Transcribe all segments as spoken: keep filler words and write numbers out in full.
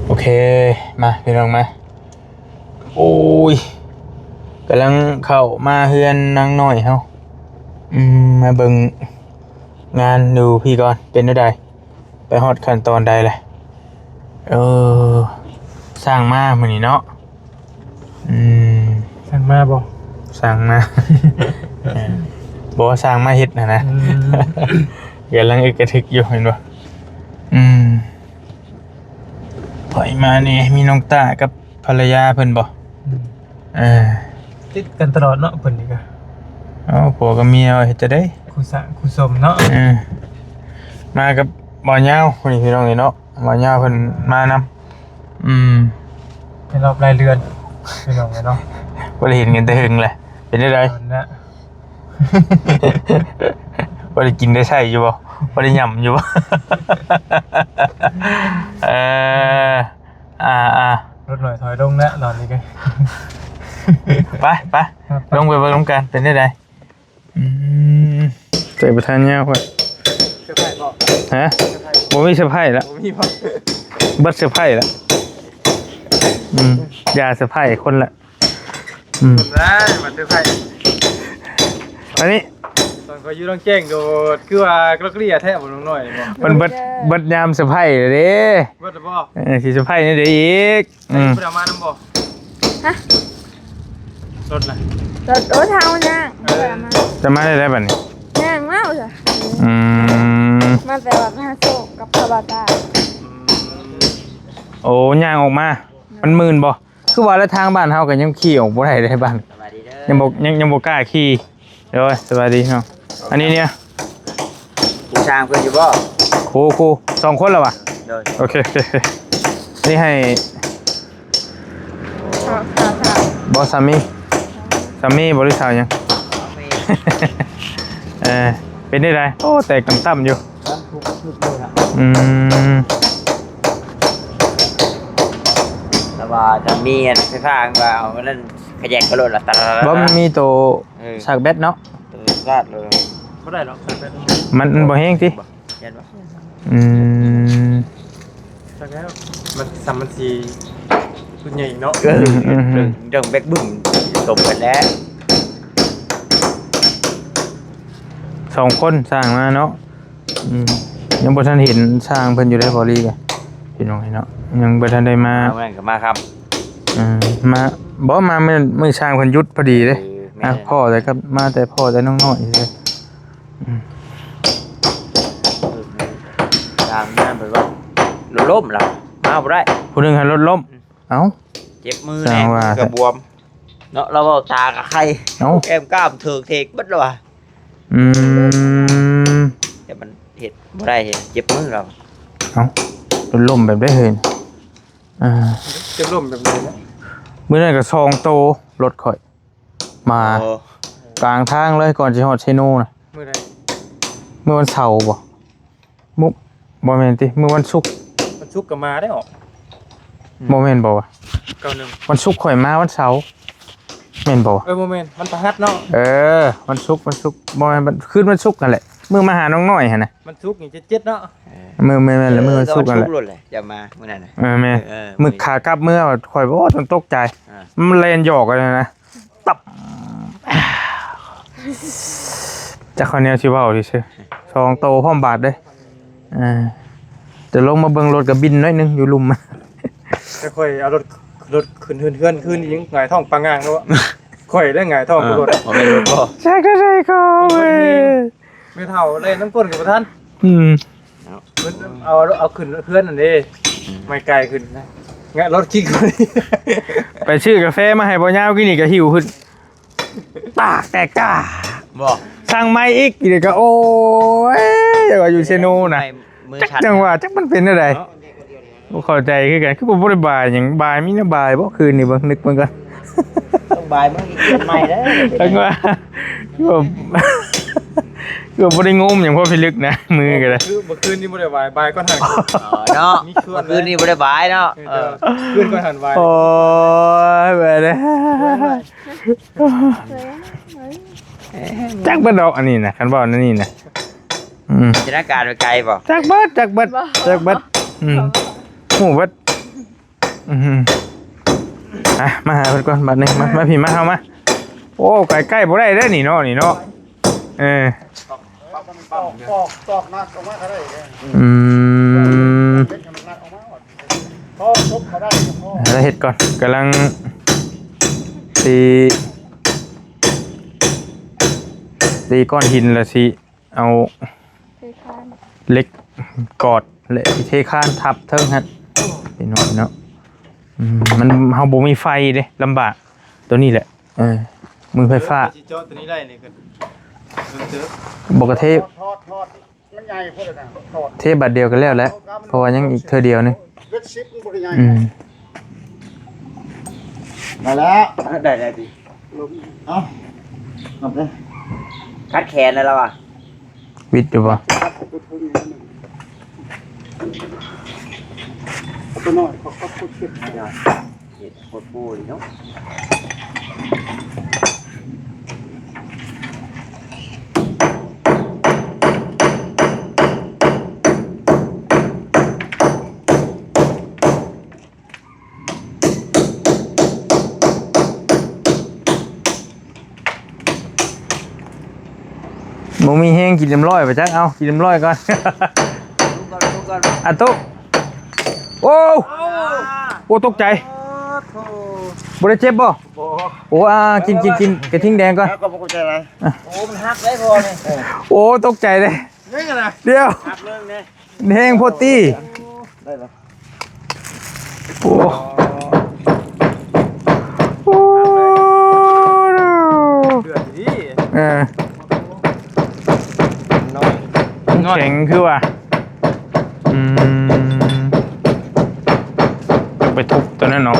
โอเค มาพี่น้องมา โอ้ย กำลังเข้ามาเฮือนนางน้อยเฮา อืม มาเบิ่งงานดูพี่ก่อน เป็นจั่งใด ไปฮอดขั้นตอนใดเลย เออ สร้างมามื้อนี้เนาะ อืม สั่งมาบ่ สั่งมา เออ บอกว่าสั่งมาเฮ็ดนะนะ อืม กำลังอึกกระทึกอยู่ เห็นบ่ อืม ไผมานี่ มีน้องต้ากับภรรยาเพิ่นบ่ อืม เออ ติดกันตลอดเนาะ เพิ่นนี่ก็ เอ้า ผัวกับเมียเฮ็ดจั่งใด คู่สร้างคู่สมเนาะ เออ มากับบ่าวยาว คนนี้พี่น้องเอ้ยเนาะ บ่าวยาวเพิ่นมานำ อืม ในรอบหลายเดือน พี่น้องเอ้ยเนาะ บ่ได้เห็นกันแต่หึงแหละ เป็นจั่งใด โดนนะ บ่ได้กินได้ใช้อยู่บ่ บ่ได้หย่ำอยู่บ่ เออ อ่า อ่า ลดหน่อยถอยลงแล้วตอนนี้ก็ ไป ไป ครับ ลงไปเบิ่งนำกัน เป็นจั่งใด อืม ใส่ประธานยาวก่อน เซอร์ไพรส์บ่ ฮะ เซอร์ไพรส์ บ่มีเซอร์ไพรส์ละ บ่มีบ่ เบิดเซอร์ไพรส์ละ อืม อย่าเซอร์ไพรส์คนละ อืม ได้ มาเซอร์ไพรส์ อันนี้ ตอนเขาอยู่โรงแจ้งโดด คือว่าเกลียแท้บ่น้องน้อยบ่ มันเบิด เบิดยามเซอร์ไพรส์เลยเด้ เบิดแล้วบ่ เออ สิเซอร์ไพรส์นี่เด้อีก อืม บ่ได้เอามานำบ่ ฮะ รถน่ะ รถ โอ้ เท่าย่าง เออ บ่ได้เอามา จะมาได้ไดบัดนี้ ย่างมาเอาจ้ะ อืม มาแต่ว่าพระโศกกับพระบาตา อืม โอ้ ย่างออกมา มันมื่นบ่ คือว่าแล้วทางบ้านเฮาก็ยังขี่ออกบ่ได้เด้บ้าน สบายดีเด้อ ยังบ่ ยัง ยังบ่กล้าขี่ โดย สบายดีเนาะ อันนี้เนี่ย ผู้ช่างเพิ่นอยู่บ่ ครู ครู สองคนแล้ววะ โดย โอเค โอเค โอเค นี่ให้ ขอ ขอถาม บ่ สามี สามีบ่หรือสาวหยัง เออ เป็นได้ได โอ้ แตกต่ำๆอยู่ อืม แต่ว่าจะมีไฟฟ้าก็เอาอันนั้นขยักกระโดดละ บ่ มันมีตัว เออ สากแบตเนาะ ตัวสากเลย บ่ได้หรอก สากแบต มัน มันบ่แฮงติ บ่ ยันบ่ อืม จักแล้ว มันสามพันสี่ ชุดใหญ่เนาะ เออ อืม อืม อืม เรื่อง เรื่องแบกบึ้ง สมกันแล้ว สองคนสร้างมาเนาะ อืม ยังบ่ทันเห็นสร้างเพิ่นอยู่ได้บ่ลีกะ พี่น้องเนาะ ยังบ่ทันได้มา เอาแม่นก็มาครับ อืม มา บ่ มามื้อ มื้อสร้างเพิ่นหยุดพอดีเด้ เออ แม่น อ่ะ พ่อแต่ก็มาแต่พ่อแต่น้องน้อยเด้ อืม ตามนั่นไปว่าล้มแล้ว มาบ่ได้ ผู้หนึ่งหันรถล้ม เอ้า เจ็บมือ สร้าง แน่ ว่า มือก็บวม เนาะ เราเอาตากะไข่ เอ้า แก้มก้ามเถิกเทกเบิดแล้วว่ะ อืม แต่มันเฮ็ดบ่ได้ เฮ็ดเจ็บมือเรา เอ้า รถล้มแบบได้เห็น อ่า เจ็บล้มแบบไหนนะ มื้อนั้นก็สองโต รถข่อย มา โอ้ กลางทางเลยก่อนสิฮอดเซโนนะ มื้อใด มื้อวันเสาร์บ่ มื้อ บ่แม่นติ มื้อวันศุกร์ วันศุกร์ก็มาได้ออก อืม บ่แม่นบ่วะ เก้าหนึ่ง วันศุกร์ข่อยมาวันเสาร์ แม่นบ่วะ เออ บ่แม่น วันพฤหัสเนาะ เออ วันศุกร์ วันศุกร์ บ่แม่น วัน คืนวันศุกร์นั่นแหละ มื้อมาหาน้องน้อยหั่นนะ วันศุกร์นี่เจ็ดเจ็ดเนาะ เออ มื้อ มื้อ แม่นแหละ มื้อวันศุกร์นั่นแหละ เออ วันศุกร์โลดแหละ จะมามื้อนั้นน่ะ เออ แม่น เออ เออ มื้อขากลับมื้อข่อย โอ้ ตกใจ อ่า มันแล่นหยอกกันนะ ตับ จักข้าวเหนียวสิเว้าซื่อๆ สองโตพร้อมบาดเด้ อ่า แต่ลงมาเบิ่งรถก็บินหน่อยหนึ่งอยู่ลุ่ม แต่ข่อยเอารถ รถขึ้นเฮือน เฮือนขึ้นอีหยังหงายท้องปางงางแล้วอะ ข่อยได้หงายท้อง เออ รถ บ่แม่นรถบ่ ใช่ก็ใช่ก็เว้ย แม่เฒ่าเล่นน้ำก้นกับบ่ทัน อืม เพิ่นเอา เอาขึ้นเฮือนนั่นเด้ อืม ไม่ไกลขึ้นนะ งะรถคิก ไปซื้อกาแฟมาให้บ่ยาวกินนี่ก็หิวขึ้น ปากแตกจ้า บ่ สั่งใหม่อีก เดี๋ยวก็ โอ้ย เดี๋ยวก็อยู่เซโนนะ มือ จัก ชัด จังหวะ จักมันเป็นอะไร เนาะ บ่เข้าใจคือกัน คือบ่ได้บายหยัง บายมีแนวบายบ่คืนนี้เบิ่ง นึกเบิ่งก่อน ต้องบายมันเขียนใหม่เด้อ จังหวะ คือว่า คือว่าบ่ได้งมหยังพอพิลึกนะ มือก็ได้ คือเมื่อคืนนี้บ่ได้บาย บายก่อนหัน อ๋อ เนาะ มีชวน เมื่อคืนนี้บ่ได้บายเนาะ เออ เออ คืนก่อนหันบาย โอ้ย ไปเลย จักเบิดดอกอันนี้นะ คันว่าอันนี้นะ อืม จินตนาการไปไกลบ่ จักเบิด จักเบิด บ่ จักเบิด อืม ฮู้เบิด อืมอ่ะ มาหาเพิ่นก่อน บัดนี้ มา มาพี้ มา เฮามา โอ้ ใกล้ๆ บ่ได้เด้อนี่เนาะ นี่เนาะ เออ ตอก ตอก ตอกหนักออกมาก็ได้เด้อ อืม เฮ็ดให้มันหนักออกมาก่อน พอทุบเขาได้ พอ แล้วเฮ็ดก่อน กำลัง ตี ตีก้อนหินละสิ เอา เทคาน เหล็กกอด และเทคานทับเทิงหั่น พี่น้องเนาะ อืม มัน เฮาบ่มีไฟเด้ ลำบาก ตัวนี้แหละ เออ มือไฟฟ้า สิเจาะตัวนี้ได้นี่ก็ บ่กระเท ทอด ทอด มันใหญ่โพดนะ ทอด เทบาทเดียวกันแล้วแหละ เพราะว่ายังอีกเทื่อเดียวนึง เล็กสิบมันบ่ได้ใหญ่ อืม มาแล้ว ได้ ได้ดิ ลง เอ้า เอาไป คัดแขนแล้วล่ะวะ วิดอยู่บ่ ครับ เอาไปทุ่งอย่างนั้นน่ะ เอาไปหน่อย เขาก็ขุดเก็บ เห็ดโคตรปูเลยเนาะ บ่มีแฮงกินเอ็มร้อยไปจัก เอา กินเอ็มร้อยก่อน ทุกคน ทุกคน อ่ะตุ๊ โอ้ โอ้ ตกใจ โอ้โห บ่ได้เจ็บบ่ บ่ โอ้ อ่า กิน กิน กินกระทิงแดงก่อน แล้วก็บ่เข้าใจอะไร อ่ะ โอ้ มันหักได้พอนี่ โอ้ ตกใจเลย นี่ไงนะ เดี๋ยว หักเรื่องนี้ แฮงโพดตี้ ได้แล้ว โอ้ โอ้ เดือดดี เออ น้อย แข็งคือว่า อืม ไปทุบตัวนั้นเนาะ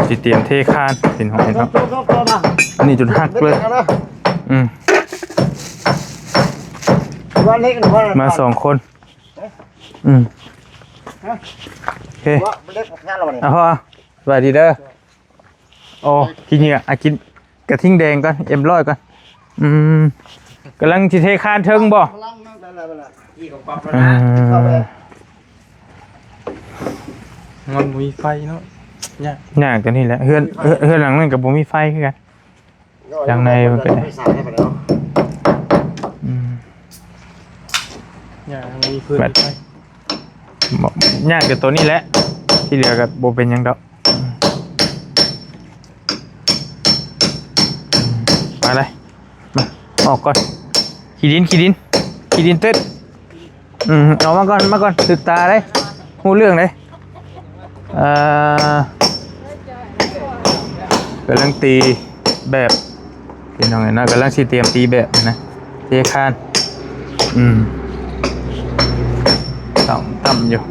สิเตรียมเทคาน พี่น้องเนาะ อันนี้จนหักเลย อืม ว่าเล็กหรือว่า มาสองคน อืม ฮะ โอเค ว่าเล็กของงานเราเนี่ย เอาพอ สวัสดีเด้อ โอ้ ขี้เหงื่อ อ่ะ กินกระทิงแดงก่อน เอ็มร้อยก่อน อืม กำลังสิเทคานเทิงบ่ พลังนั่งได้แล้วล่ะ ที่ของปั๊บแล้ว อ่า นะ เข้าไป มันบ่มีไฟเนาะ ยาก ยากตัวนี้แหละ เฮือน เฮือน เฮือนหลังนั้นก็บ่มีไฟคือกัน หลังในมันก็ได้ ไม่สั่งให้ไปแล้ว อืม ยาก มันมีพื้น แบบ มีไฟ บ่ ยากแต่ตัวนี้แหละ ที่เหลือก็บ่เป็นหยังดอก อืม มาเลย มา ออกก่อน ขี้ดิน ขี้ดิน ขี้ดินเต็ด อืม เอามาก่อน มาก่อน ศึกษาเลย ฮู้เรื่องเลย เอ่อ กำลังตีแบบ พี่น้องเนาะ กำลังสิเตรียมตีแบบนะ เทคาน อืม ต่ำ ต่ำอยู่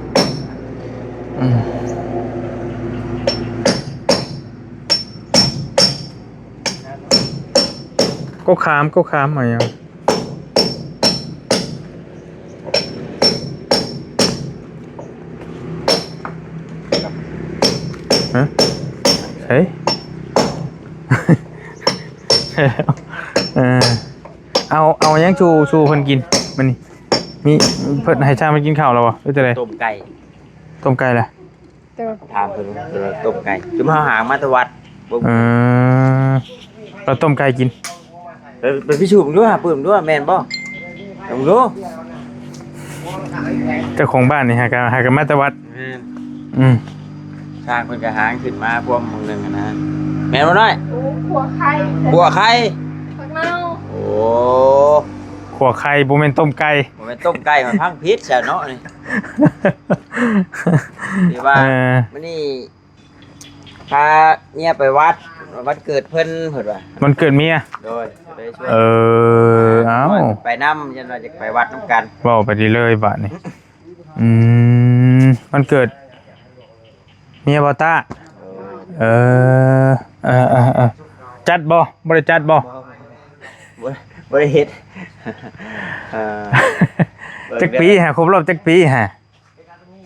อืม ก็ขาม ก็ขามมาอย่าง ฮะ เฮ้ย เออ เอา เอาหยังชู ชูเพิ่นกิน มื้อนี้ มี เพิ่นให้ช่างมากินข้าวแล้วบ่ หรือจั่งใด ต้มไก่ ต้มไก่ล่ะ เติม ถามเพิ่นว่าต้มไก่ คือมาหามาแต่วัด บ่ เออ เราต้มไก่กิน ไป ไปพิสูจน์ดู หาปืนดู แม่นบ่ ลองดู เจ้าของบ้านนี่หากัน หากันมาแต่วัด แม่น อืม ช่างเพิ่นก็หาขึ้นมาพวกมื้อหนึ่งอะนะ แม่นบ่น้อย โอ้ ขั่วไข่ ขั่วไข่ ผักเน่า โอ้ ขั่วไข่ บ่แม่นต้มไก่ บ่แม่นต้มไก่ มันฟังผิดซะเนาะนี่ ที่ว่า เออ มื้อนี้ พาเมียไปวัด วันเกิดเพิ่น เพิ่นว่า วันเกิดเมีย โดย เลยชวน เออ เอ้า ไปนำ ยันว่าจะไปวัดนำกัน เว้าไปดีเลยบาดนี้ อืม วันเกิดเมียบ่าวต้า เออ เออ เออ เออ เออ จัดบ่ บ่ได้จัดบ่ บ่ บ่ได้เฮ็ด เออ จักปีฮะ ครบรอบจักปีฮะ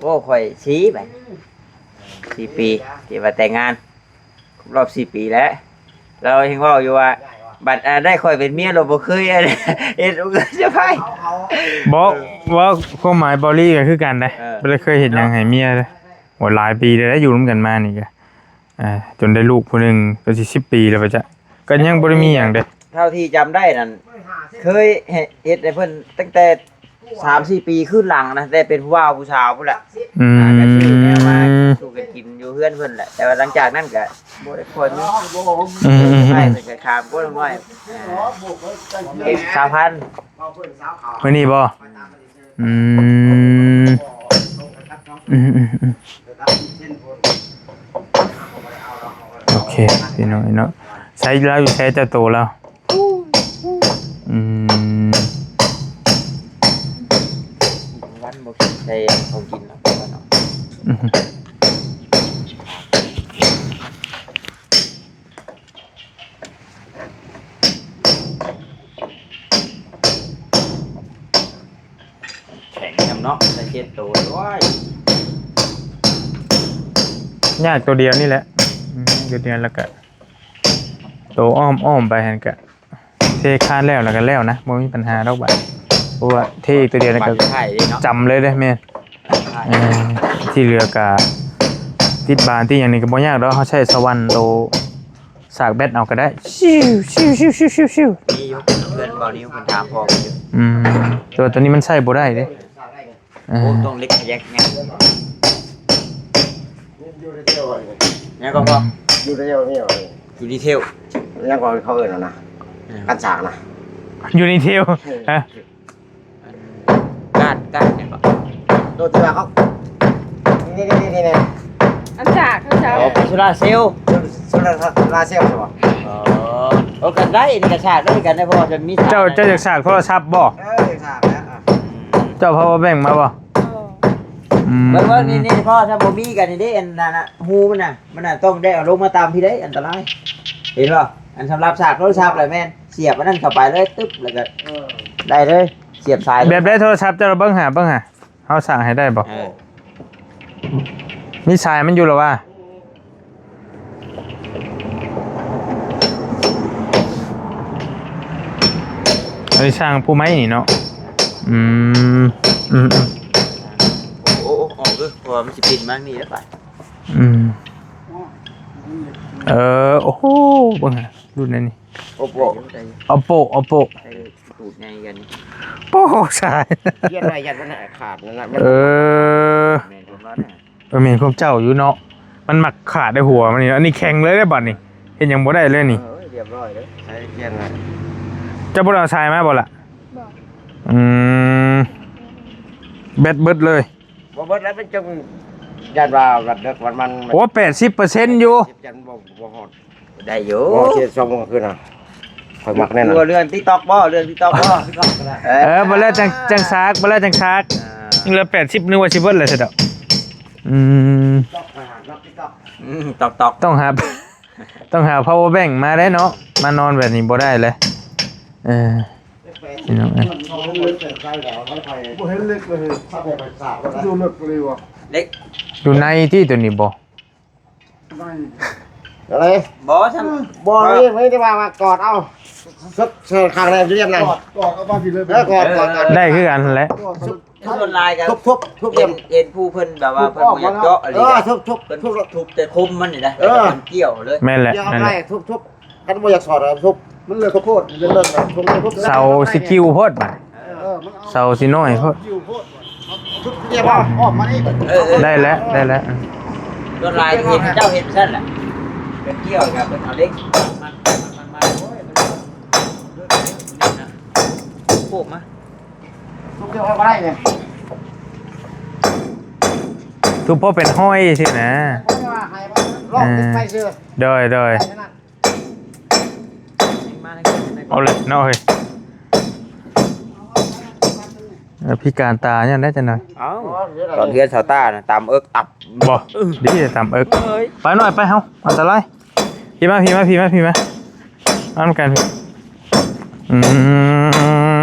โอ้ ข่อยสี่บัด สี่ปี ที่ว่าแต่งงาน ครบรอบสี่ปีแล้ว เรายังเว้าอยู่ว่า บัด อ่า ได้ข่อยเป็นเมีย เราบ่เคย เฮ็ด บ่เคยเซอร์ไพรส์ บ่ เออ ว่าความหมายเบาหลีก็คือกันเด้ เออ บ่ได้เคยเฮ็ดหยังให้เมียเด้ โห หลายปีแล้ว อยู่นำกันมานี่ก็ อ่า จนได้ลูกผู้หนึ่งก็สิสิบปีแล้วปะจ๊ะ ก็ยังบ่ได้มีหยังเด้ เท่าที่จำได้นั่น เคยเฮ็ด เฮ็ดให้เพิ่นตั้งแต่สามสี่ปีขึ้นหลังนะ แต่เป็นผู้บ่าวผู้สาวพู้นแหละ อืม อ่า ก็ซื้อแนวมาสู่กันกินอยู่เฮือนเพิ่นแหละ แต่ว่าหลังจากนั้นก็บ่ได้ค่อยมี อืมๆๆ ไปเพิ่นก็ข้ามก้นห้วย อ่า เก็บสามพัน มื้อนี้บ่ อืม อืมอืมอืม โอเค พี่น้องเนาะ ใช้แล้วอยู่ ใช้เจ้าโตแล้ว อืม วันบ่คิดใส่ของกินเนาะ อืม แข็งนำเนาะ ได้เจ็ดตัว โอ้ย ยากตัวเดียวนี่แหละ อืม ตัวเดียวแล้วก็ ตัวอ้อมอ้อมไปหั่นก็ เทคานแล้ว แล้วก็แล้วนะ บ่มีปัญหาดอกบาด เพราะว่าเทอีกตัวเดียวแล้วก็ บาดถ่ายเด้เนาะ จำเลยเด้แม่น ถ่าย เออ ที่เหลือก็ ติดบานติดหยังนี่ก็บ่ยากดอก เฮาใช้สว่านโต สากแบตเอาก็ได้ ชิว ชิว ชิว ชิว ชิว ชิว มีอยู่ เพื่อนบ่าวนิวเพิ่นถามพ่อเพิ่นอยู่ อืม แต่ว่าตัวนี้มันใช้บ่ได้เด้ เออ โอ้ ต้องเล็กขยักไง อยู่ในเที่ยวนี่ ยังก็พอ อยู่ในเที่ยวนี่ อยู่ดีเทล ยังก็เขาเอิ้นเอานะ อืม กันสากนะ อยู่ในเที่ยว เออ ฮะ อัน ก้าน ก้านหยังก็ โดนเทือกเขา นี่ นี่ นี่ นี่ นี่ อันจาก อันจาก อ๋อ โซลาร์เซลล์ โซลาร์ โซลาร์เซลล์ใช่ปะ อ๋อ โอ้ กันได้ นี่ก็สากด้วยกันได้ เพราะว่าจะมีสาก เจ้า เจ้าอยากสากโทรศัพท์บ่ เออ อยากสากแล้ว อ่ะ เจ้า power bank มาบ่ เออ อืม เบิ่ง เบิ่ง นี่ นี่ พ่อ ถ้าบ่มีกันนี่เด้ อันนั้นน่ะ ฮูมันน่ะ มันน่ะ ต้องได้เอาลงมาตามพี่เด้ อันตราย เห็นบ่ อันสำหรับสากโทรศัพท์แหละแม่น เสียบอันนั้นเข้าไปเลย ตึ๊บ แล้วก็ เออ ได้เลย เสียบสาย แบบได้โทรศัพท์เจ้า เบิ่งหา เบิ่งหา เฮาสั่งให้ได้บ่ เออ มีสายมันอยู่หรอวะ อันนี้สร้างผู้ไม้นี่เนาะ อืม อืม อืม โอ้ โอ้ โอ้ เออ เพราะว่ามันสิปิดมากนี่แล้วไป อืม เออ โอ้โห เบิ่งหา รุ่นนั้นนี่ โอโป ได้อยู่ โอโป โอโป ได้อยู่ ได้อยู่ ตูดไงกันนี่ โอ้โห สาย เยียดไว้ยันมันขาดนั่นน่ะ มัน เออ แม่นผมว่าน่ะ เออ แม่นความเจ้าอยู่เนาะ มันมักขาดได้หัวมันนี่ อันนี้แข็งเลยได้บัดนี่ เฮ็ดหยังบ่ได้เลยนี่ เออ เรียบร้อยเลย ใช้เกียร์น่ะ เจ้าบ่ได้เอาสายมาบ่ล่ะ บ่ อืม แบตเบิดเลย บ่เบิดแล้วมันจงย่านว่าบัดเลิกวันมัน โอ้ แปดสิบเปอร์เซ็นต์อยู่ จันบ่ บ่ฮอด ได้อยู่ บ่เสียสองโมงคืนน่ะ ข่อยมักแน่นอน ตัวเรื่อง TikTok บ่ เรื่อง TikTok บ่ เออ บ่แล้วจัง จังซัก บ่แล้วจังซัก อ่า เหลือแปดสิบ นึกว่าสิเบิดแล้วซะดอก อืม อืม ตอกตอก ต้องหา ต้องหา power bank มาได้เนาะ มานอนแบบนี้บ่ได้เลย เออ พี่น้องเอ้ย บ่เห็นเหล็กเลย อยู่ลึกเลยว่ะ เหล็ก อยู่ในที่ตัวนี้บ่ อะไร บ่ซั่น บ่ นี่ไม่ได้ว่ามากอดเอา สุดเชิญข้างในเรียบนั่น กอด กอดเอาบ้านพี่เลย เออ กอด กอด กอด ได้คือกันแหละ กอดสุด ส่วนหลายก็ ทุบ ทุบ ทุบ เห็น เห็นผู้เพิ่นแบบว่าเพิ่นบ่อยากเจาะอะไร เออ ทุบ ทุบ เพิ่น ทุบ ทุบแต่คมมันนี่นะ เออ มันเกี่ยวเลย แม่นแหละ เกี่ยว แม่นแหละ อะไร ทุบ ทุบ คันบ่อยากสอดอะทุบ มันเลยข้าวโพด มันเลยข้าวโพด เสาสิกิ่วโพดบาด เออ มันเอา เสาสิน้อยโพด กิ่วโพด ทุบเรียบร้อย ออกมานี่ เออ เออ ได้แล้ว ได้แล้ว ส่วนหลายเห็นเจ้าเห็นซั่นแหละ เป็นเกี่ยวกับเป็นเอาเหล็ก มัน มัน มัน มัน โอ้ย มัน โคกมา ทุบเดียวก็ได้เนี่ย ทุบเพราะเป็นห้อยสินะ เพราะว่าให้มันลอกติดไปเชื่อ โดย โดย ไปขนาด เอาเลยเนาะเฮ้ย เออ พิการตาเนี่ยได้จังหน่อย เอ้า ตอนเฮือนสาวต้าน่ะ ตามเอิกอับ บ่ เออ ดีตามเอิก เอ้ย ไปหน่อย ไปเฮา อันตราย พี่มา พี่มา พี่มา พี่มา เอานำกัน อืม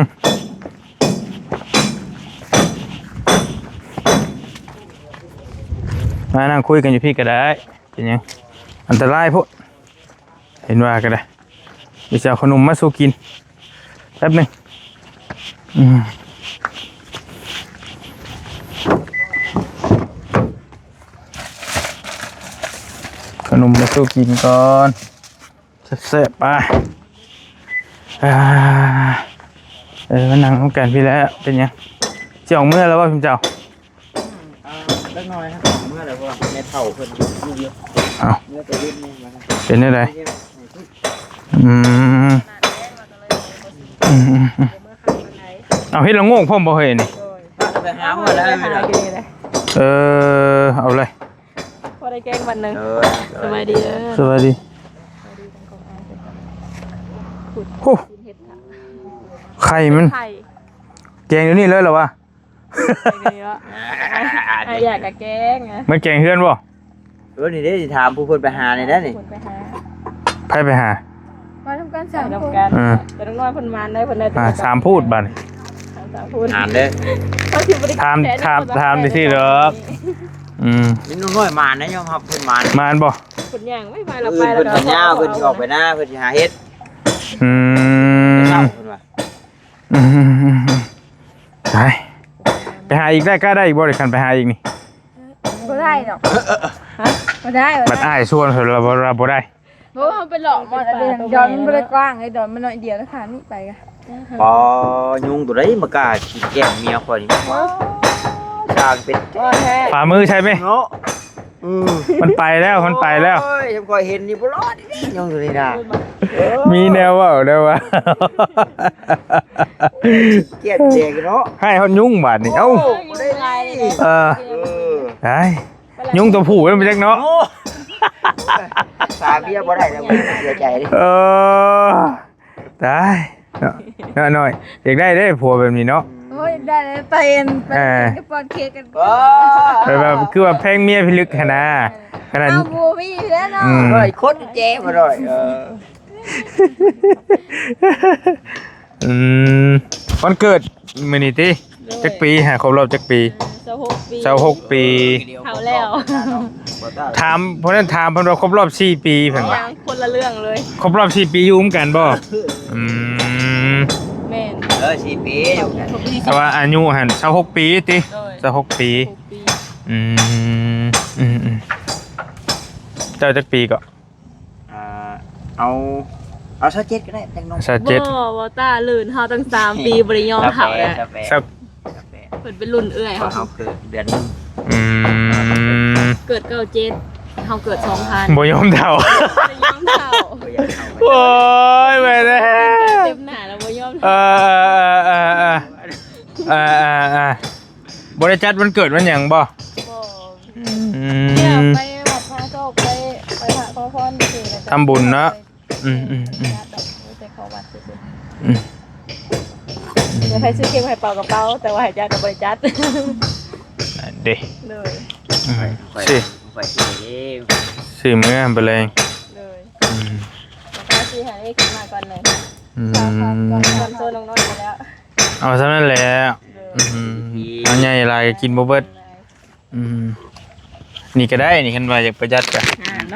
มานั่งคุยกันอยู่พี่ก็ได้ เป็นหยัง อันตรายโพด เห็นว่าก็ได้ เดี๋ยวจะเอาขนมมาสู่กิน แป๊บหนึ่ง อืม นมมาสู้กินก่อนแซ่บๆไปอ่าเออมานั่งนำกันพี้แหละเป็นหยังสิออกเมือแล้วบ่พิมเจ้า อ่าเล็กน้อยครับเมือแล้วเพราะว่าแม่เฒ่าเพิ่นอยู่เยอะ เอ้า เมือแต่เย็นนี่มาครับ เป็นจั่งใดอืมอืมอืมอืมเอาเฮ็ดละโงกพร้อมบ่เฮ้ยนี่ พาไปหาเมือแล้วไม่ได้ เออเอาเลย พอได้แกงวันหนึ่ง เออ สบายดีเด้อ สวัสดีโอ้ไข่มัน ไข่ แกงอยู่นี่เลยเหรอวะ ไข่เยอะไข่อยากกับแกงไง มันแกงเฮือนบ่ เออนี่ได้สิถามผู้เพิ่นไปหานี่ได้นี่ คนไปหา ไผไปหา มาทำการ สา สาม ม ดอก คน กัน เออ แต่น้องน้อยคนมานได้คนได้ อ่าสามพูดบัดนี้ สามพูด หานเด้อ เขาถือว่าได้ ถาม แทน ถาม คนละ ถาม คน ซื่อๆดอกอืม มีน้องน้อยมานะยอมรับเพิ่นมานะ มานบ่ คนย่างไม่มา เพิ่ เรา น ไปแล้ว เพิ่นสัญญาเพิ่นสิออกไปหน้าเพิ่นสิหาเฮ็ด อืม เช้าเพิ่นว่า อืมไปไปหาอีกได้ก็ได้อีกบ่ได้คันไปหาอีกนี่ บ่ได้ดอกบ่ได้ บัดอ้ายชวนเพิ่นเราบ่เราบ่ได้ เพราะว่ามันเป็นหลอกมอดเดินดอนมันบ่ได้กว้างไอ้ดอนมันน้อยเดียวแล้วค่ะนี่ไปกัน ปอยุงตัวใดมากล้ากินแกงเมียข่อยนี่จางเป็น ก็แท้ ฝ่ามือใช่ไหม เนาะอืม มันไปแล้วมันไปแล้ว โอ้ยข่อยเห็นนี่บ่รอดนี่ยุงตัวนี้นะ มีแนวเว้าได้ว่า เกลียดแจงเนาะ ให้ฮอดยุงบาดนี้เอ้า โอ้บ่ได้ไง เออ เออ ไอ้ยุงตัวผู้มันไปจักเนาะ โอ้สาเมียบ่ได้แล้วเสียใจเด้ เออตายเนาะเนาะน้อยอยากได้เด้ผัวแบบนี้เนาะ โอ้ยได้เลยไปเอ็นไป เออ กับปอนเค้กกัน ว้า แบบว่าคือว่าแพงเมียพิลึกขนาดขนาด เอาบูมี่แล้วเนาะ อืม หน่อยคนแจ้มาหน่อยเออ อืมวันเกิดมื้อนี้ติจักปีฮะครบรอบจักปี สาวหกปี สาวหกปี เฒ่าแล้ว ถามเพราะนั้นถามเพิ่นว่าครบรอบสี่ปีเพิ่นว่า ยังคนละเรื่องเลย ครบรอบสี่ปีอยู่ร่วมกันบ่อืม แม่น เออสี่ปีอยู่กัน แต่ว่าอายุหั่นสาวหกปีติ โดย สาวหกปี หกปี อืมอืมอืมเจ้าจักปีก็ อ่าเอาเอาซะเจ็ดก็ได้จังน้อง สาวเจ็ด บ่บ่ต้าลื่นเฮาตั้งสามปีบ่ได้ยอมเฒ่าแล้ว สเปซ สัก สเปซ เพิ่นเป็นรุ่นเอื้อยเฮา เขาเกิดเดือนหนึ่ง อืม เกิดเก้าเจ็ดเฮาเกิดสองพัน บ่ยอมเฒ่า บ่ได้ยอมเฒ่า ก็ยังเอาไป โอ้ยไปแล้ว เต็มหน้าแล้วบ่ยอม เอ เฒ่า อเออเออเออเออเออเออบ่ได้จัดวันเกิดวันหยังบ่ บ่ อื เนี่ย ม ไปวัดพระโชคไปไปพระขอพรซื่อๆนะจ๊ะ ทำบุญเนาะ อืมอืมอืม แต่ขอวัดซื่อ อืม ๆเดี๋ยวใครซื้อเค้กให้เป่ากระเป๋าแต่ว่าให้จัดกับบริจัด เด้ เลย อืม ไป สิ ไปที่นี่ สิเมือไปเลย เลย อืม แล้วก็ซื้อให้เลขขึ้นมาก่อนเลย อื ก่อน ม ก่อนโซนน้องน้อยไปแล้ว เอาเท่านั้นแหละอืมเอาใหญ่หลายก็กินบ่เบิด อืมนี่ก็ได้นี่คันว่าอยากประหยัดก็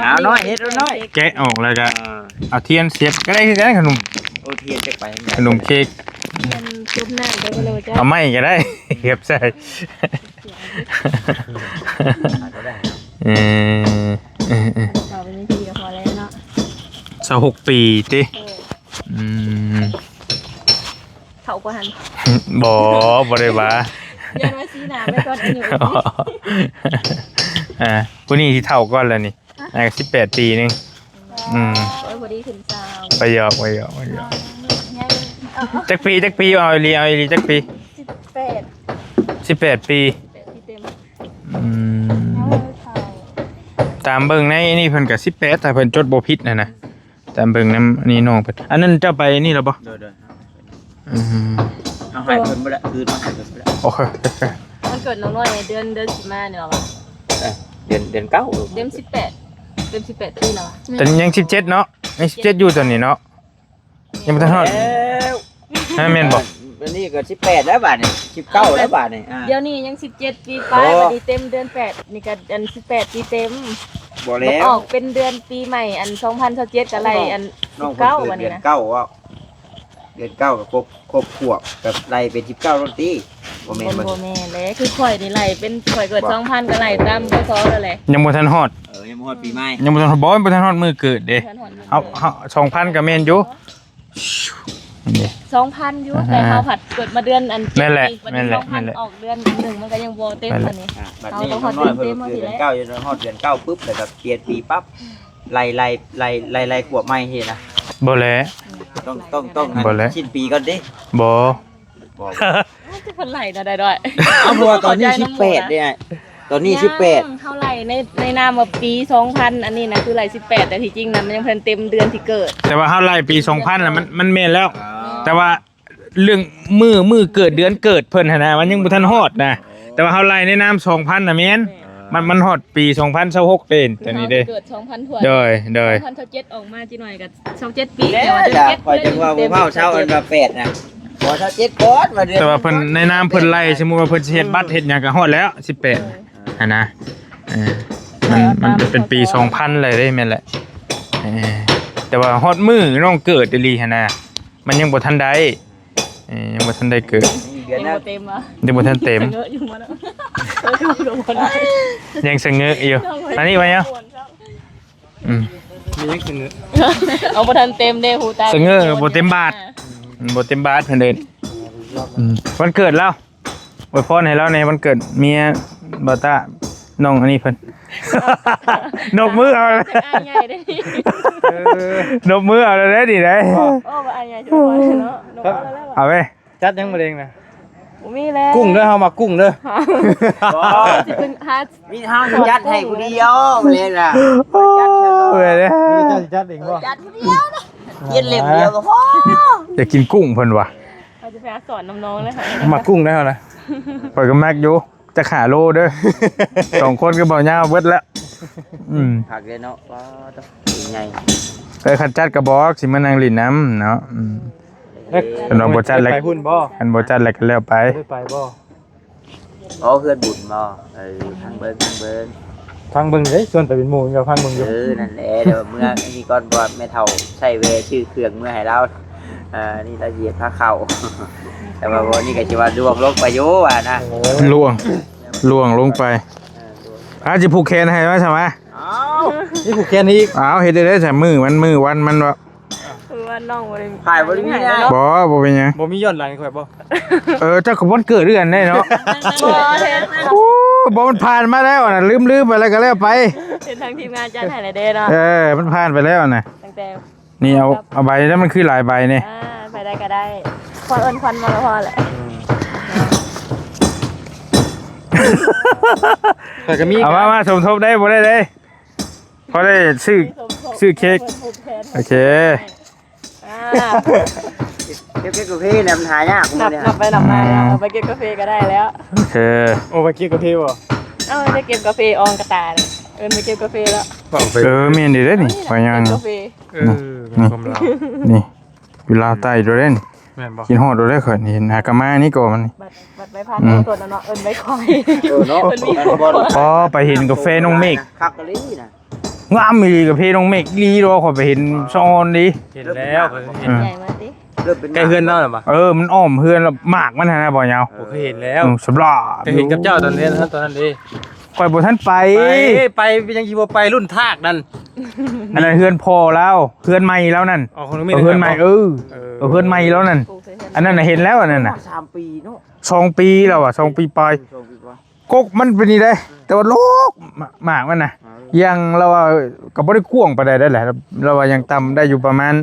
เอาน้อยเฮ็ดเอาน้อย แกะออกแล้วก็ อ่า เอาเทียนเสียบก็ได้คือกันขนม โอเทียนจะไป ขนมเค้ก เทียนจุ่มน้ำไปก็เลยจ้ะ เอาไม้ก็ได้เสียบใส่เออเออเออ เป่าเป็นวิธีก็พอแล้วเนาะ สาวหกปีติอืม เฒ่ากว่าหัน บ่บ่ได้ว่า ยันว่าสีหนาไปก่อนอายุ อ่าผู้นี้ที่เฒ่าก่อนแล้วนี่อายุสิบแปดปีหนึงอืม โอ้ยพอดีขึ้นสาว ไปหยอกไปหยอกไปหยอก ยัง จักปีจักปีเอาอีหลีเอาอีหลีจักปี สิบแปด สิบแปดปี แปดที่เต็ม อืมตามเบิ่งในนี่เพิ่นก็สิบแปดถ้าเพิ่นจดบ่ผิดนะนะตามเบิ่งนำนี่น้องเพิ่นอันนั้นเจ้าไปนี่แล้วบ่ โดยโดย อืม เอาให้เพิ่นบ่ได้คืนมาให้เพิ่นบ่ได้ โอเคโอเค มันเกิดน้องน้อยเดือนเดือนสิมาเนี่ยหรอวะ เออเดือนเดือนเก้า เต็มสิบแปดเต็มสิบแปดปีแล้ววะ แต่ยังสิบเจ็ดเนาะยังสิบเจ็ดอยู่ตอนนี้เนาะยังบ่ทันฮอด แล้ว ฮะแม่นบ่ อันนี้ก็สิบแปดแล้วบาดนี้สิบเก้าแล้วบาดนี้อ่า เดี๋ยวนี้ยังสิบเจ็ดปีไป โอ้ วันนี้เต็มเดือนแปดนี่ก็อันสิบแปดปีเต็ม บ่ มัน แล้ว ออกเป็นเดือนปีใหม่อันสองพันสิบเจ็ดก็ไล่อัน น้อง เก้า เพิ่น วัน เกิด นี้ เดือน นะ เก้าอ่ะเดือนเก้าก็ครบครบขวบก็ไล่เป็นสิบเก้าแล้วติบ่แม่นบ่ บ่แม่นเลยคือข่อยนี่ไล่เป็นข่อยเกิดสองพันก็ไล่ตามพศแล้วแหละ ยังบ่ทันฮอด เออ ยังบ่ฮอดปีใหม่ ยังบ่ทัน บ่ บ่ทันฮอดมื้อเกิดเด้ บ่ทันฮอดมื้อเกิด เฮา เฮา สองพัน ก็แม่นอยู่ นี่เด้ สองพัน อยู่ อ่าฮะ แต่เฮาผัดเกิดมาเดือนอัน แม่นแหละ เจ็ดปี บัดนี้ แม่นแหละ สองพัน แม่นแหละ ออกเดือนหนึ่งมันก็ยังบ่เต็ม แม่นแหละ อันนี้ อ่ะ บัดนี้ เฮาก็ฮอด น้องน้อย เดือนเต็ม เพิ่น มา เกิด ที เดือน แล้ว เก้า อยู่ ฮอดเดือนเก้าปุ๊บ แล้วก็เปลี่ยนปีปั๊บ ไล่ ไล่ ไล่ ไล่ ไล่ขวบใหม่ทีนะ บ่แหละ ต้อง ต้อง ต้อง บ่แหละ สิ้นปีก่อนเด้ บ่ บอก มันจะเพิ่นไล่ได้ด้วย เอา เพราะว่าตอนนี้ เข้าใจ สิบแปด เนี่ย ตอนนี้ ยัง สิบแปด เฮาไล่ใน ในนามว่าปี สองพัน อันนี้นะ คือไล่ สิบแปด แต่ที่จริงนะ มันยังเพิ่นเต็มเดือนที่เกิด แต่ว่าเฮาไล่ปี สองพัน น่ะ มัน มันแม่นแล้ว อ๋อ แต่ว่าเรื่องมื้อ มื้อเกิด เดือนเกิดเพิ่นหั่นนะ มันยังบ่ทันฮอดนะ แต่ว่าเฮาไล่ในนาม สองพัน น่ะแม่น มัน มันฮอดปี สองพันซาวหก เด้ ตอนนี้เด้ เกิด สองพัน ถ้วน โดย โดย สองพันซาวเจ็ด ออกมาจิหน่อยก็ ซาวเจ็ดปี แล้ว แต่ว่า เดือนเจ็ด ข่อยจังว่าบ่เว้าเช้าอันว่าแปดนะ บ่ ซาวเจ็ดก่อน ว่าเดือน แต่ว่าเพิ่นในนามเพิ่นไล่ สมมุติว่าเพิ่นสิเฮ็ดบัตรเฮ็ดหยังก็ฮอดแล้ว สิบแปด หั่นนะ เออ มัน มันเป็นปี สองพัน เลยเด้ แม่นแหละ เออ แต่ว่าฮอดมื้อน้องเกิดอีหลีหั่นนะ มันยังบ่ทันได้ เออ ยังบ่ทันได้เกิด เดือน ยัง นะ บ่เต็มวะ ยังบ่ทันเต็ม เยอะอยู่บ่เนาะ ยังสะเงอะอยู่ อันนี้ไว้เนาะ อืม มียังสะเงอะ เอาบ่ทันเต็มเด้ ฮู้ตา สะเงอะ บ่เต็มบาท อืม บ่เต็มบาทเพิ่นเด้ อืม วันเกิดลาว อวยพรให้ลาวแหน่ วันเกิดเมียบ่าวต้า น้องอันนี้เพิ่น นบมือเอา จักอายใหญ่เด้ เออ นบมือเอาแล้วเด้นี่เด้ โอ้ บ่อายใหญ่จังเลยเนาะ นบเอาแล้ว เอาเว้ย จัดยังมื้อแลงนะ บ่มีแล้ว กุ้งเด้อ เฮามากุ้งเด้อ สิเป็นหา มีเฮาสิจัดให้ผู้เดียวมื้อแลงน่ะ โอ้ยเด้ เจ้าสิจัดเองบ่ จัดผู้เดียวนะ เฮ็ดเล่มเดียวก็พอ อยากกินกุ้งเพิ่นว่ะ เขาจะไปหาสอนน้องๆเลยค่ะ มากุ้งได้เฮานะ ข้อยก็มักอยู่ จักห้าโลเด้อ สองคนก็เบายาวเบิดแล้ว อืม คักเลยเนาะ ว้า ตัวใหญ่ เอ้ย คันจัดก็บอกสิมานั่งเล่นนำเนาะ อืม เอ้ย คันว่าบ่จัดแล้ว ไปพุ่นบ่ คันบ่จัดแล้วก็แล้วไป ได้ไปบ่ อ๋อ เฮือนบุญบ่ เออ พังเบิ่ง พังเบิ่ง พังเบิ่งเด้ ชวนไปเป็นหมู่ก็พังเบิ่งอยู่ เออ นั่นแหละ เดี๋ยวเมื่อนี่ก่อน บ่แม่เฒ่าใช้แวะซื้อเครื่องเมื่อให้ลาว อ่า นี่ลาวสิพาเข้า แต่ว่าบ่นี่ก็สิว่าล่วงลงไปอยู่ว่านะ โอ้ย ล่วง ล่วงลงไป เออ ล่วง อาจสิผูกแขนให้ไว้ซะวะ อ้าว นี่ผูกแขนอีก อ้าว เฮ็ดได้ได๋ซะ มื้อมัน มื้อวันมันวะ คือว่าน้องบ่ได้ ถ่ายบ่ได้มีนะ บ่ บ่เป็นหยัง บ่มีย้อนหลังให้ข้อยบ่ เออ เจ้าก็วันเกิดคือกันได้เนาะ บ่เห็น โอ้ บ่ มันผ่านมาแล้วน่ะ ลืมๆไปแล้วก็แล้วไป เห็นทางทีมงานจัดให้แล้วเด้เนาะ เออ มันผ่านไปแล้วน่ะ ตั้งแต่ นี่เอา เอาใบนั้น มันคือหลายใบนี่ อ่า ไปได้ก็ได้ พอเอิ้นควันมาก็พอแหละ ข้อยก็มี เอามา มาสมทบได้บ่ได้เด้ พอได้ซื้อ ซื้อเค้ก โอเค อ่า เก็บเค้กกาแฟเนี่ยมันหายาก นับ เนี่ย นับไปนับมาแล้ว เอาไปเก็บกาแฟก็ได้แล้ว โอเค โอ้ ไปเก็บกาแฟบ่ เอาไปเก็บกาแฟอองกระตาเนี่ย เอิ้นไปเก็บกาแฟแล้ว เออ แม่นดีเด้นี่ ไปยัง เก็บกาแฟ เออ นี่ มีความลับ นี่ อยู่ลาวใต้โดดเด่น แม่นบ่ กินฮอดโดดเด่น ข้อยเห็นหากะมานี่ก่อนมัน บัด บัดใบพัด อืม ตัวนั้นเนาะ เอิ้นใบควาย เออเนาะ เอิ้นมี อ๋อ ไปเห็นกาแฟน้องเมฆ คักกะลีนะ งามอีหลีกาแฟน้องเมฆอีหลีเนาะ ข้อยไปเห็นสะออนดี เห็นแล้ว ข้อยเห็น อืม ใหญ่มาติ เริ่มเป็น ใกล้เฮือนเราหรือเปล่า เออ มันอ้อมเฮือนแล้ว หมากมันหั่นนะ บ่ยาว บ่เคยเห็นแล้ว อืม สำหรับ เคยเห็นกับเจ้าตอนนี้นะ ตอนนั้นเด้ ข้อยบ่ทันไป ไป ไปยังสิบ่ไป รุ่นทากนั่น อันนั้นเฮือนพ่อลาว เฮือนใหม่ลาวนั่น อ๋อ ของน้องเมฆ เออ เฮือนใหม่ เฮือน เออ เออ เออ เฮือนใหม่ลาวนั่น ปลูกใส่เฮือน อันนั้นน่ะเห็นแล้วอันนั้นน่ะ สามปีเนาะ สองปีแล้วอะ สองปีปลาย เออ สองปีปลาย กกมันเป็นนี่เด้ แต่ว่าโลก หมากมันน่ะ เออ ยังเราว่าก็บ่ได้กว้างปานใดได้แหละ เราว่ายังต่ำได้อยู่ประมาณ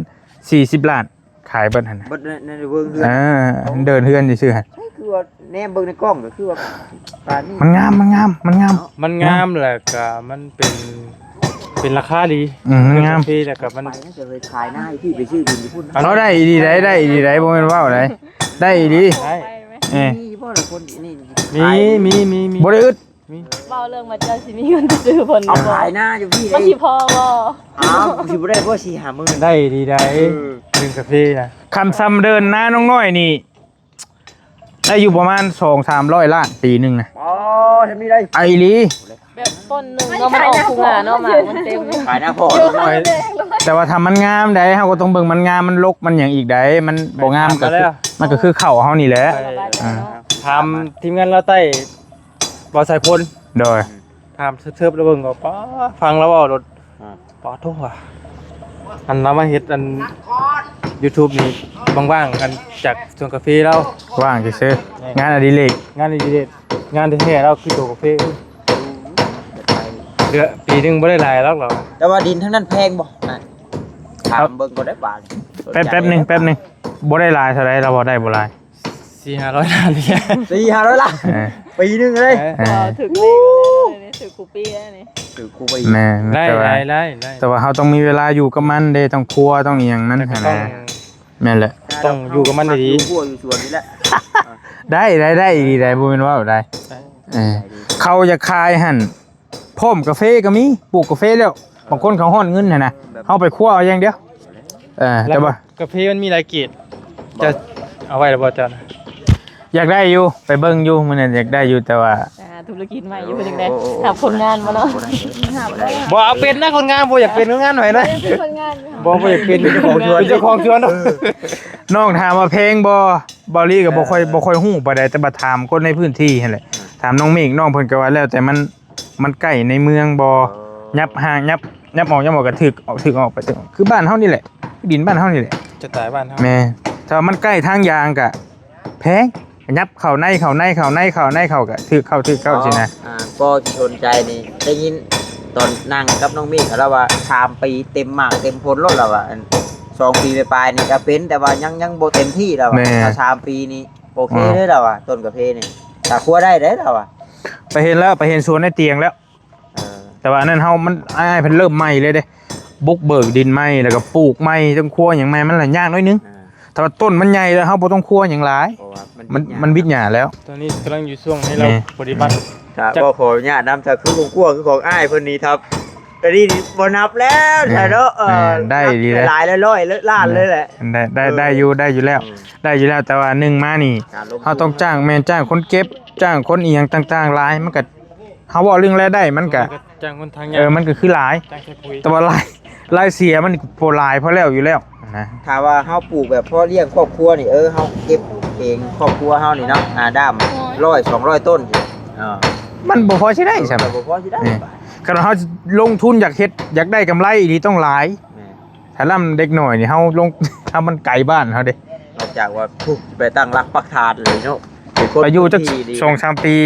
สี่สิบล้าน ขายเบิดหั่นน่ะ เบิดใน ในเบิ่งเฮือน อ่า เดินเฮือนซื่อๆหั่น ใช่ คือว่าแนมเบิ่งในกล้องก็คือว่าปานนี้ มันงาม มันงาม มันงาม มันงามแหละก็มันเป็น เป็นราคาดี อืม มันงาม กาแฟแล้วก็มัน ไปน่าจะเลยขายหน้าที่ไปซื้อดินอยู่พุ่นนะ เอาได้อีหลีได้ ได้อีหลีได้ บ่แม่นเว้าได้ ได้อีหลี ได้ เอ้ย มีบ่ล่ะคนนี่ มี มี มี มี บ่ได้อึด มี เว้าเรื่องว่าเจ้าสิมีเงินไปซื้อเพิ่น เอาขายหน้าอยู่พี่ มันสิพอบ่ อ้าว สิบ่ได้บ่ สี่ห้าหมื่น ได้ดีได้ เออ หนึ่งกาแฟนะ คันซ้ำเดินหน้าน้องน้อยนี่ ได้อยู่ประมาณสองสามร้อยล้านปีหนึ่งนะ อ๋อ ทำนี่ได้ ไอ้หลี แบบต้นหนึ่งเนาะ มันออกทุกงานเนาะ หมากมันเต็ม ขายหน้าพอ แต่ว่าถ้ามันงามได้ เฮาก็ต้องเบิ่งมันงาม มันรก มันหยังอีกได้ มันบ่งามก็คือ มันก็คือข้าวเฮานี่แหละ ไป อ่า ถามทีมงานลาวใต้ บ่าวสายพล โดย ถามเทิบๆแล้วเบิ่งก็ ป๊า ฟังแล้วเว้าโลด อ่า ป๊าโธ่ว่ะ อันเรามาเฮ็ดอัน YouTube นี่ ว่างๆ อันจากสวนกาแฟเรา ว่างซื่อๆ งานอดิเรก งานอดิเรก งานแท้ๆ เราคือตัวกาแฟ เดือน ปีหนึ่งบ่ได้หลายหรอกเรา แต่ว่าดินทั้งนั้นแพงบ่ อ่ะ ถามเบิ่งก็ได้บาท แป๊บ แป๊บหนึ่ง แป๊บหนึ่ง บ่ได้หลายเท่าใด เราบ่ได้บ่หลาย สี่ห้าร้อยล้านเนี่ย สี่ห้าร้อยล้าน เออ ปีหนึ่งเลย เออ เออ ถืกเลขเลย ถืกคูปี้แล้วนี่ ถืกคูปี้ แม่น ได้ แต่ว่า ได้ ได้ ได้ แต่ว่าเราต้องมีเวลาอยู่กับมันเด้ ต้องครัว ต้องอีหยังนั้น แล้วก็ หั้น ต้อง นะ แม่นแหละ ต้องอยู่กับมันดีๆ อยู่ครัวอยู่สวนนี่แหละ ได้ ได้ ได้ อีหลีได้ บ่แม่นว่าบ่ได้ ได้ เออ เขาอยากขายหั่น พร้อมกาแฟก็มี ปลูกกาแฟแล้ว บางคนเขาฮ้อนเงินหั่นนะ แบบ เฮาไปครัวเอาอย่างเดียว เออ แต่ว่า กาแฟมันมีหลายเกรด จะเอาไว้หรือบ่อาจารย์ อยากได้อยู่ ไปเบิ่งอยู่ มื้อนั้นอยากได้อยู่ แต่ว่า อ่า ธุรกิจใหม่อยู่ เพิ่นจั่งใด๋ โอ้ โอ้ โอ้ รับคนงานบ่เนาะ บ่ได้ บ่ได้ บ่เอาเป็นนะคนงาน บ่อยากเป็นคนงานหน่อยนะ บ่เป็นคนงาน บ่ บ่อยากเป็น เป็นเจ้าของสวน เป็นเจ้าของสวนเนาะ เออ น้องถามว่าแพงบ่ บ่าวลีก็บ่ค่อย เออ บ่ค่อยฮู้ปานใด แต่ว่าถามคนในพื้นที่หั่นแหละ เออ ถามน้องเมฆ น้องเพิ่นก็ว่าแล้วแต่มัน มันใกล้ในเมืองบ่ เออ ยับห่าง ยับ ยับออก ยับออกก็ถืกออก ถืกออกไป ถืกออก คือบ้านเฮานี่แหละ ดินบ้านเฮานี่แหละ จะตายบ้านเฮา แม่น ถ้ามันใกล้ทางยางก็แพง ยับเข้าใน เข้าใน เข้าใน เข้าใน เข้าก็ถืกเข้า ถืกเข้า สินะ อ่า ก็สนใจนี่ ได้ยินตอนนั่งกับน้องเมฆ แล้วว่าสามปีเต็มหมากเต็มผลแล้ว แล้วว่า อัน สองปีปลายๆ นี่ก็เป็น แต่ว่ายัง ยังบ่เต็มที่แล้วว่า แม่น ถ้าสามปีนี่โอเค อ่า เลยแล้วว่า ต้นกาแฟนี่ ถ้าครัวได้เด้อแล้วว่า ไปเห็นแล้ว ไปเห็นสวนในเตียงแล้ว เออ แต่ว่าอันนั้นเฮา มัน อ้ายเพิ่นเริ่มใหม่เลยเด้ บุกเบิกดินใหม่ แล้วก็ปลูกใหม่ ต้องครัวหยังใหม่ มันละยากหน่อยนึง อ่า แต่ว่าต้นมันใหญ่แล้ว เฮาบ่ต้องครัวหยังหลาย เพราะว่ามัน มัน วิดหญ้า มันวิดหญ้าแล้ว ตอนนี้กำลังอยู่ช่วงให้เรา แม่ ปฏิบัติ ครับ จัก ก็ขออนุญาตนำ ถ้าคือของครัวคือของอ้ายเพิ่นนี่ครับ อันนี้บ่นับแล้ว แม่ เนาะ เออ แม่ ได้ดีเลย หลายร้อยล้านเลยแหละ ได้ ได้ เออ ได้อยู่ ได้อยู่แล้ว อืม ได้อยู่แล้ว แต่ว่าหนึ่งมานี่ การลงทุน เฮาต้องจ้าง แม่น จ้างคนเก็บ จ้างคนอีหยังต่างๆ หลาย มันก็ เฮาเว้าเรื่องรายได้มันก็ จ้างคนทาง เออ มันก็คือหลาย จ้างใช้ปุ๋ย แต่ว่าราย รายเสียมันบ่หลายพอแล้วอยู่แล้วนะ ถ้าว่าเฮาปลูกแบบพอเลี้ยงครอบครัวนี่ เออ เฮาเก็บเองครอบครัวเฮานี่เนาะ อ่า ด้าม โอ้ย ร้อย สองร้อย ต้น อ่า มันบ่พอสิได้ เออ ซ้ำ แต่บ่พอสิได้ นี่ คันว่าเฮาลงทุนอยากเฮ็ด อยากได้กำไรอีหลีต้องหลาย แม่น ถ้าลำเด็กน้อยนี่เฮาลง ถ้ามันไกลบ้านเฮาเด้ นอกจากว่า พุ๊บ ไปตั้งหลักปักฐานเลยเนาะ เป็นคน ไปอยู่จัก พื้นที่ดี สองสามปี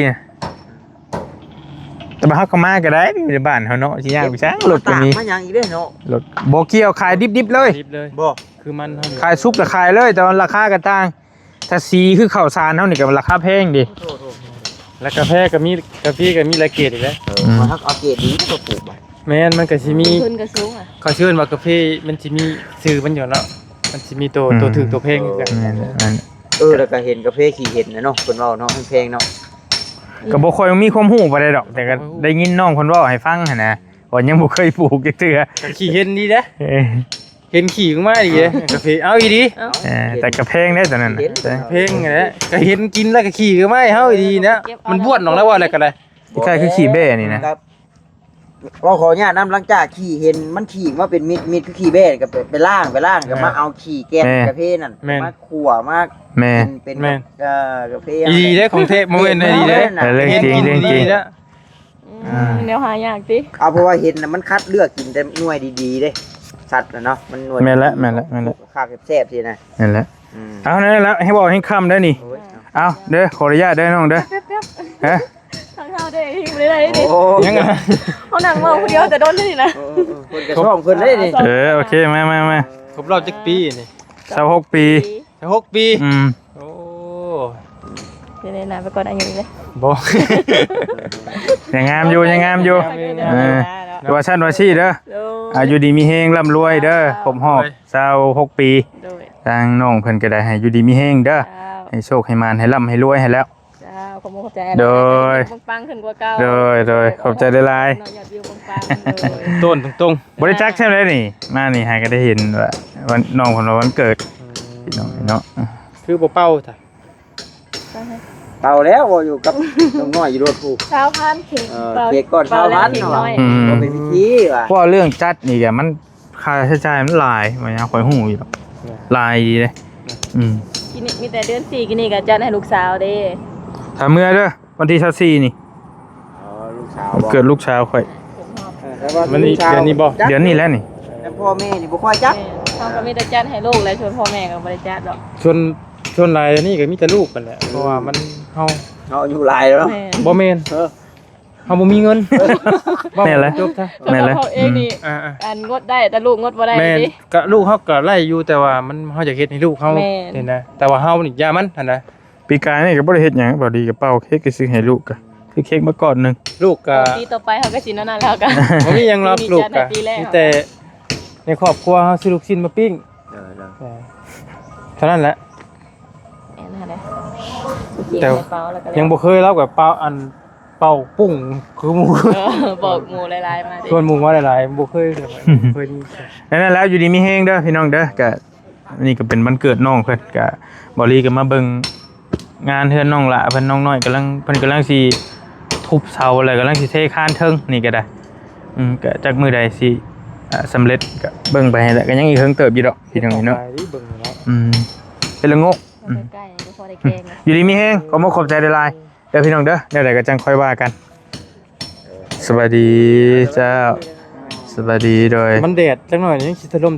แต่ว่าเฮาก็มาก็ได้ อยู่ในบ้านเฮาเนาะ สิย่างไปซั้ง รถก็มี มาตากมาหยังอีกเด้เนาะ รถบ่เกี่ยว ขายดิบๆ เลย ดิบเลย บ่ คือมันเฮานี่ ขายสุกก็ขายเลย แต่ว่าราคาก็ต่าง ถ้าสีคือข้าวสารเฮานี่ก็ราคาแพงเด้ โอ้โห แล้วกาแฟก็มี กาแฟก็มีหลายเกรดอีกแล้ว เออ อืม มาทักเอาเกรดดีมาปลูกบัด แม่น มันก็สิมี ต้นทุนก็สูงอะ เขาเอิ้นว่ากาแฟมันสิมีชื่อมันอยู่เนาะ มันสิมีตัว อืม ตัวถูกตัวแพงคือกัน แม่น แม่น เออ แล้วก็เห็นกาแฟขี้เห็นนะเนาะ เพิ่นเว้าเนาะ แพงๆ เนาะ ก็บ่ค่อยมีความรู้ปานใดดอก แต่ก็ได้ยินน้องเพิ่นเว้าให้ฟังหั้นนะ ว่ายังบ่เคยปลูกจักเทื่อ ก็ขี้เห็นดีเด้ เออ เห็นขี้ออกมาดีเด้ กาแฟ เอาอีหลี เอ้า เออ แต่ก็แพงเด้ตอนนั้นน่ะ เห็น แพงแหละ ก็เห็นกินแล้วก็ขี้ออกมาให้เฮาอีหลีนะ เก็บเอา มันบ้วนออกแล้วว่าอะไรก็ได้ คล้ายๆ คือขี้แบ้นี่นะ ครับ เราขออนุญาตนำ หลังจากขี้เห็นมันขี้มาเป็นมิดๆ คือขี้แบ้ ก็ไป ไปล้าง ไปล้าง ก็มาเอาขี้แกน แม่น กาแฟนั่น แม่น มาคั่ว มา แม่น กินเป็น แม่น เอ่อ กาแฟ อีหลีเด้ ของแท้ บ่แม่นอีหลีเด้ เออ เรื่องจริง เห็นกิน เรื่องจริง อีหลีเด้ อืม อ่า แนวหายากติ เอา เพราะว่าเห็นน่ะมันคัดเลือกกินแต่หน่วยดีๆ เด้ สัตว์น่ะเนาะ มันหน่วย แม่นละ แม่นละ แม่นละ คักแซ่บๆ สินะ แม่นละ อืม เอา นั่นละ ให้บอกให้ค่ำได้นี่ โอ้ย เอาเด้อ ขออนุญาตเด้อน้องเด้อ แป๊บๆๆ ฮะ ทางเฮาได้ที่บ่ได้ได้ดิ โอ้ ยังไง เฮานั่งเว้าผู้เดียวแต่โดนเลยนี่นะ เออๆๆ เพิ่นก็ซ้อมเพิ่นได้นี่ เออ โอเค มามามา ครบรอบจักปีนี่ ซาวหกปี ซาวหกปี อืม โอ้ เดี๋ยวๆ นะ ไปก่อนอายุเลย บ่ ยังงามอยู่ ยังงามอยู่ ยังงามอยู่ เออ ว่าซั่นว่าซี่เด้อ โอ้ อายุดีมีแฮง ร่ำรวยเด้อ ครบฮอบ โดย ซาวหกปี โดย ทางน้องเพิ่นก็ได้ให้อยู่ดีมีแฮงเด้อ เจ้า ให้โชคให้หมาน ให้ร่ำให้รวยให้แล้ว เจ้า ขอบคุณขอบใจ โดย ปังๆ ขึ้นกว่าเก่า โดย โดย ขอบใจหลายๆ เนาะ ยอดวิวปังๆ โดย ต้นตรงๆ บ่ได้จักแท้เลยนี่ มานี่หาก็ได้เห็นว่าวัน น้องเพิ่นว่าวันเกิด อืม พี่น้องเนาะ คือบ่เป่าจ้ะ เป่าแล้ว บ่อยู่กับน้องน้อยอยู่รถผู้ ซาวพันเค้ก เออ เป่า เค้กก่อน เป่าแล้ว ซาวพัน เค้กน้อย เนาะ อืม บ่เป็นพิธีว่ะ เพราะเรื่องจัดนี่ก็มัน ค่าใช้จ่ายมันหลาย ว่าหยังข้อยฮู้อยู่ดอก แม่น หลายดีเด้ แม่น อืม กินนี่ มีแต่เดือนสี่กินนี่ก็จัดให้ลูกสาวเด้ ถ้าเมือเด้อ วันที่ซาวสี่นี่ อ๋อ ลูก เกิดลูกสาวข่อย วันนี้เดือนนี้บ่ เดือนนี้แล้วนี่ แต่พ่อแม่นี่บ่ค่อยจัด แม่เขาก็มีแต่จัดให้ลูกและชวนพ่อแม่ก็บ่ได้จัดดอก ชวนชวนหลายอันนี้ก็มีแต่ลูกกันแหละเพราะว่ามันเฮา เฮาอายุหลายแล้วเนาะ แม่ บ่แม่น เออ เฮาบ่มีเงิน แม่นแหละ จบซะ แม่นแหละ เขาเองนี่ อ่า อันงดได้แต่ลูกงดบ่ได้ แม่น สิ ก็ลูกเฮาก็ไล่อยู่แต่ว่ามันเฮาอยากเฮ็ดให้ลูกเฮา แม่น เห็นนะแต่ว่าเฮานี่อย่ามันหั่นนะ ปีกายนี่ก็บ่ได้เฮ็ดหยัง บ่ดีก็เป่าเค้กก็ซื้อให้ลูกก็คือเค้กมาก้อนหนึง ลูกก็ ปีต่อไปเขาก็สินั่นนั่นแล้วก็ บ่มีหยังหรอก ปีนี้ ลูก จัดให้ ก็ ปีแรก มีแต่ในครอบครัวเฮาซื้อลูกชิ้นมาปิ้ง เออเนาะ เออเท่านั้นแหละ แม่นหั่นแหละ แต่ เป่าแล้วก็ ยังบ่เคยเล่ากับเป่าอันเป่าปุ้งคือหมู่ เออบอกหมู่หลายๆมาดิ ชวนหมู่มาหลายๆบ่เคยเลยเคยมี นั่นแหละแล้วอยู่ดีมีแฮงเด้อพี่น้องเด้อก็นี่ก็เป็นวันเกิดน้องเพิ่นก็บ่ดีก็มาเบิ่งงานเฮือนน้องละเพิ่นน้องน้อยกำลังเพิ่นกำลังสิทุบเสาอะไรกำลังสิเทคานเทิงนี่ก็ได้ อืมก็จักมื้อใดสิอ่าสำเร็จก็เบิ่งไปหั่นแหละก็ยังอีกเฮิงเติบอยู่ดอกพี่น้องเนาะ ไปเบิ่งเนาะ อืมเป็นละโงก ใกล้ๆก็พอได้แกง อยู่ดีมีแฮงขอมกขอบใจหลายๆเด้อพี่น้องเด้อแนวใดก็จังค่อยว่ากัน สบายดีเจ้า สบายดีโดย มันแดดจังหน่อยยังสิถล่ม